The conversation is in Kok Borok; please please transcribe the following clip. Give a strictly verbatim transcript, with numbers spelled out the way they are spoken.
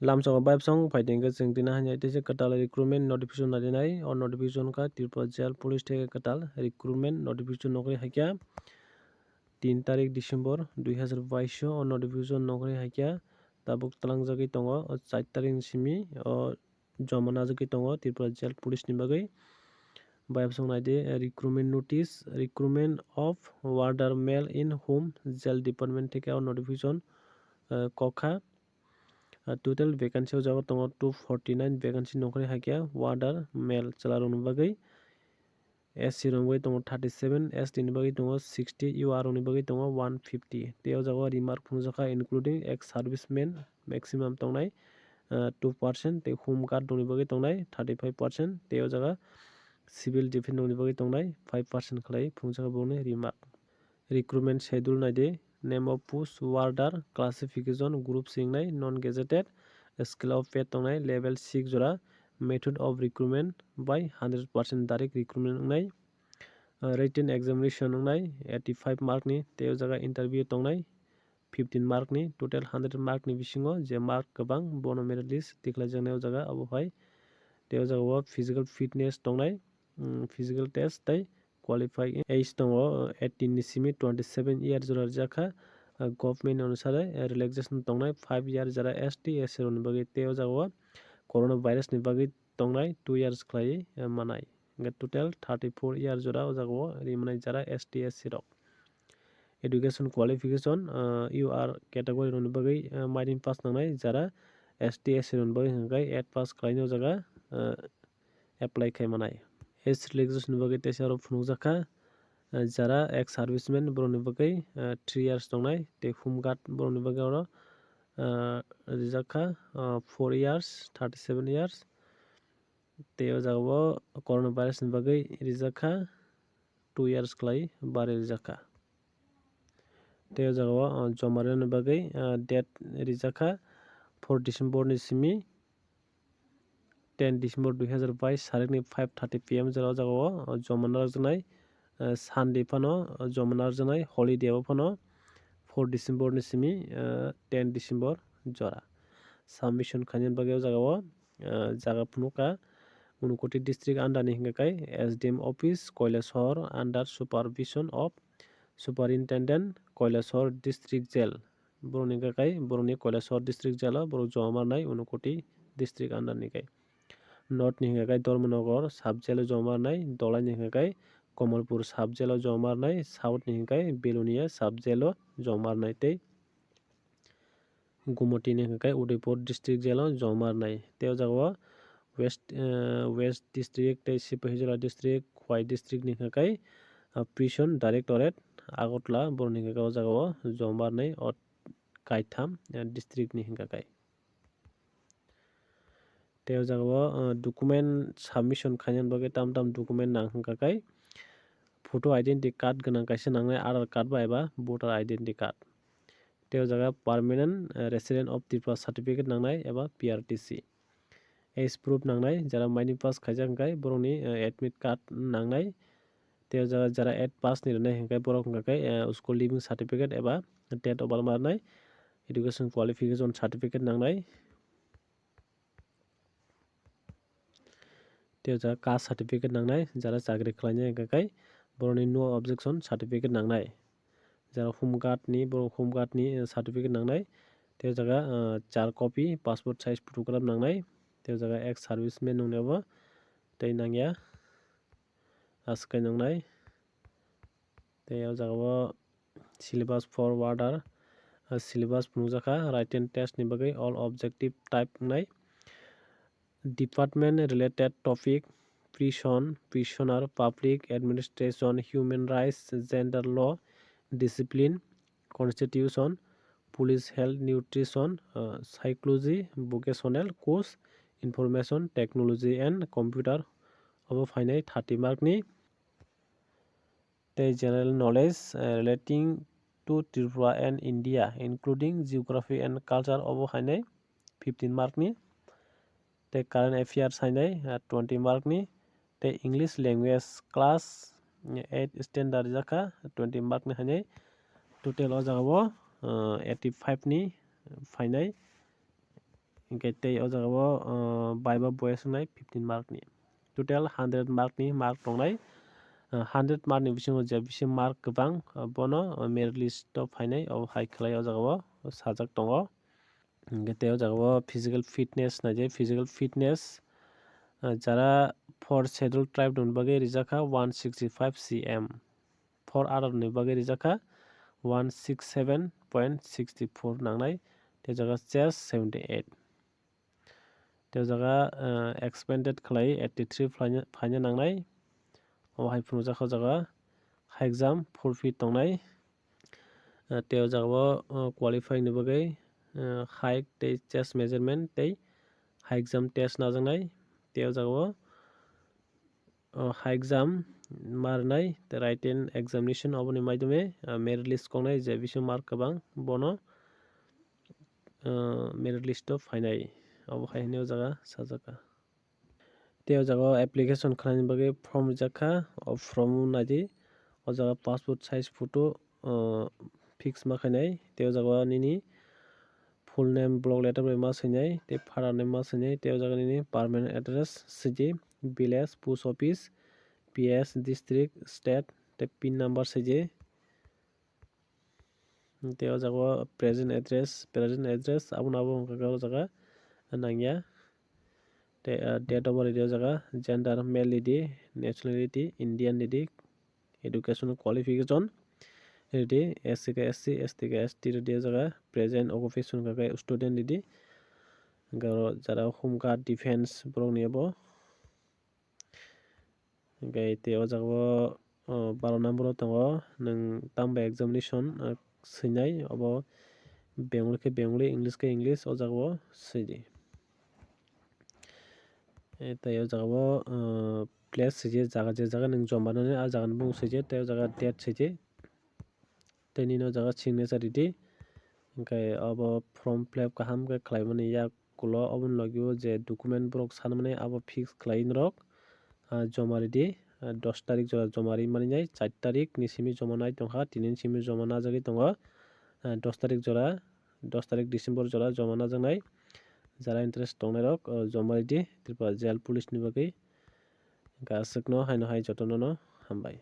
Lamsongo bayapsong phaidi hwnkhe chwng tini hanya tei se kwtal recruitment notification narinai. O notification wngkha Tripura Jail Police theke kwtal recruitment notification nokri hakya tin tarik December dui hazar baish o notification nokri hakya tabuk tlangjagwi tongo. O char tarik ni simi o joma najagwi tongo Tripura Jail Police ni bagwi. Bayapsong naidi, eh, recruitment notice, recruitment of warder male in home jail department theke o notification, eh, kokha. Ah, total vacancy o jaga tongo two forty nine vacancy nokri hakya warder male chwla rokni bagwi. S C rokni bagwi tongo thirty seven, S T ni bagwi tongo sixty, U R rokni bagwi tongo one fifty. Tei o jaga o remark phunukjakha including ex servicemen maximum tongnai, ah, two percent, tei home guard rokni bagwi tongnai thirty five percent, tei o jaga civil defence rokni bagwi tongnai five percent khlai phunukjakha borokni remark. Recruitment schedule naidi, name of post, warder, classification, group swngnai, non gazetted, scale of pay tongnai, level six jora, method of recruitment by hundred percent direct recruitment wngnai, uh, written examination wngnai eighty five mark ni, tei o jaga interview tongnai fifteen mark ni, total hundred mark ni bisingo je mark kwbang bono merit list tikhlaijaknai o jaga abo hai. Tei o jaga o physical fitness tongnai, mm, physical test tei qualifying age tongo, eighteen ni simi twenty seven year jora rijakha. Ah, government ni onusare, eh, relaxation tongnai five year jara S T, S C rokni bagwi. Tei o jaga o corona virus ni bagwi tongnai two years khlaiwi, eh, manai. Hingkhe total thirty four year jora o jaga o ri manai jara S T, S C rok. Education qualification, ah, U R category rokni bagwi, ah, maitri pass nangnai jara S T, S C rokni bagwi hingkhe eight pass khlainai o jaga, ah, apply khai manai. Age relaxation ni bagwi teisa oro phunukjakha, ah, jara ex serviceman borokni bagwi, ah, three years tongnai, tei home guard borokni bagwi oro, ah, rijakha, ah, four years, thirty seven years. Tei o jaga o corona virus ni bagwi rijakha two years khlai bari rijakha. Tei o jaga o, ah, joma rwna bagwi, ah, date rijakha four December ni simi ten December dui hazar bais sarikni five thirty P M jora o jaga o, ah, joma narwkjaknai, ah, Sunday phano, ah, joma narwkjaknai, holiday o phano four December ni simi, ah, ten December jora. Submission khaina bagwi o jaga o, ah, jaga phunukha Unakoti district under ni hingkha khe S D M office, Kailasahar under supervision of Superintendent, Kailasahar District Jail. Borokni hingkha khe, borokni Kailasahar District Jail o borok joma rwnai Unakoti district under ni khe. North ni hingkha khe Dharmanagar sub jail o joma rwnai, Dholai ni hingkha khe Kamalpur sub jail o joma rwnai, South ni hingkha khe Belonia sub jail o joma rwnai tei Gumoti ni hingkha khe Udaipur district jail o joma rwnai. Tei o jaga o West, eh, West district tei Sipahijola district, Khowai district ni hingkha khe, ah, Prison Directorate Agartala borokni hingkha khe o jaga o joma rwnai o kaitham, eh, district ni hingkha khe. Tei o jaga o, ah, document submission khaina bagwi tam tam document nang hingkha khe photo identity card gwnang kaisa nangnai, Aadhaar card ba eba voter identity card. Tei o jaga permanent, eh, resident of Tripura certificate nangnai eba P R T C. Age proof nangnai, jara maitri pass khaijak hingkhe borokni, eh, admit card nangnai. Tei o jaga jara eight pass ni rwnai hingkhe borok hingkha khe, eh, school leaving certificate eba tenth o barma rwnai education qualification certificate nangnai. Tei o jaga caste certificate nangnai, jara chakri khlainai hingkha khe borokni no objection certificate nangnai. Jara home guard ni, borok home guard ni, eh, certificate nangnai. Tei o jaga, eh, char copy passport size photograph nangnai. Tei o jaga ex serviceman nungnai bo tei nangya. Aswk khe nungnai. Tei o jaga o syllabus for warder, ah, syllabus phunukjakha, written test ni bagwi all objective type wngnai. Department related topic, prison, prisoner, public administration, human rights, gender law, discipline, constitution, police health, nutrition, ah, psychology, vocational course, information technology and computer, obo phainai thirty mark ni. Tei general knowledge, eh, relating to Tripura and India, including geography and culture, obo hainai fifteen mark ni. Tei current affairs hainai, eh, twenty mark ni. Tei English language class, eh, eight standard jakha, twenty mark ni hainai. Total o jaga o, eh, eighty five ni phainai. Hwnkhe tei o jaga o, ah, viva bo wngnai fifteen mark ni. Total hundred mark ni mark tongnai. Ah, hundred mark ni bisingo je bisi mark kwbang, ah, bono, ah, merit list o phainai, o hai khlai o jaga o sajak tongo. Hwnkhe tei o jaga o physical fitness naidi, physical fitness, ah, jara four schedule tribe rokni bagwi rijak kha one sixty five C M. Four other ni bagwi rijak kha one six seven point sixty four nangnai, tei o jaga chest seventy eight. Tei o jaga, ah, expanded khlai eighty three phaina, phaina nangnai. O hai phunukjak kha o jaga high jump four feet tongnai. Ah, tei o jaga o, ah, qualifying ni bagwi, ah, height tei chest measurement tei high jump test najaknai. Tei o jaga o, ah, high jump ma rwnai tei written examination oboni maidome, ah, merit list koknai je bisingo mark kwbang bono, ah, merit list o phainai. Obo hai hwnwi o jaga sajak kha. Tei o jaga o application khlaina bagwi form rijak kha, o form naidi. O jaga passport size photo, uh, fix ma khainai. Tei o jaga o nini full name, block letter bai ma swinai, tei father name ma swinai, tei o jaga nini permanent address swidi, village, post office, P S, district, state, tei pin number swidi. Tei o jaga o present address, present address abono abo wngkha khe o jaga nangya. Tei, ah, date of birth ridi o jaga, gender male ridi, nationality Indian ridi, education qualification ridi, S C khe S C, S T khe S T ridi o jaga, present occupation hwnkha khe student ridi. Hwnkhe oro jara home guard, defense borokni abo. Hwnkhe tei o jaga o, o, baro number o tongo, nwng tamo bai examination, o, swinai, obo Bengali khe Bengali, English khe English, o jaga o swidi. E, tei o jaga o, o, place swidi, jaga je jaga nwng joma nani, a jaga ni bumung swidi, tei o jaga date swidi. Tei nini o jaga signature ridi. Hwnkhe abo form fill up kaham khe khlaimani yak ulo, oboni logi o je document borok sanmani abo fix khlai norok, ah, joma ridi. Ah, dos tarik jora joma ri mani nai, char tarik ni simi joma nai tongkha, tini ni simi joma najagwi tongo. Ah, dos tarik jora, dos tarik December jora joma najaknai. Jara interest tongnai rok, ah, joma ridi Tripura Jail Police ni bagwi. Hwnkhe aswkno haino hai jotono no hambai.